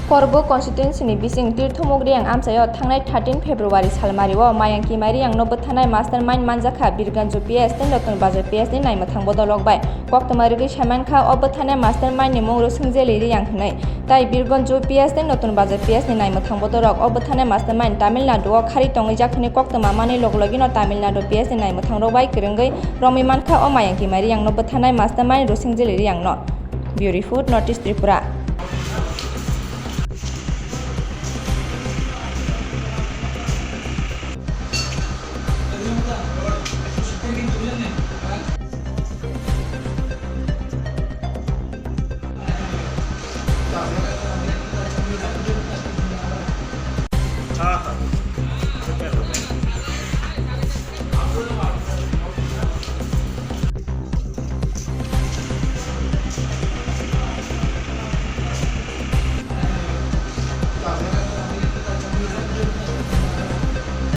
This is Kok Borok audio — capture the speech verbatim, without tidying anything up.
Korbuk constituency ni bising Tirthomuk Reang amchaio thangnai thirteen February salmario Mayang Kimai Reang no bwthanai mastermind manjakha Birganj P S tei Notun Bazar P S ni naimwthang bodol rok bai. Koktwma rwgwi saimankha o bwthanai mastermind ni mung Rosing Jeli Reang hwnwi. Tai Birganj P S tei Notun Bazar P S ni naimwthang bodol rok o bwthanai mastermind Tamil Nadu o khari tongwi jak hwnwi koktwma manwi log logino Tamil Nadu P S ni naimwthang rok bai kwrwngwi romwi mankha o Mayang Kimai Reang no bwthanai mastermind Rosing Jeli Reang no. Bureau Report, North East Tripura.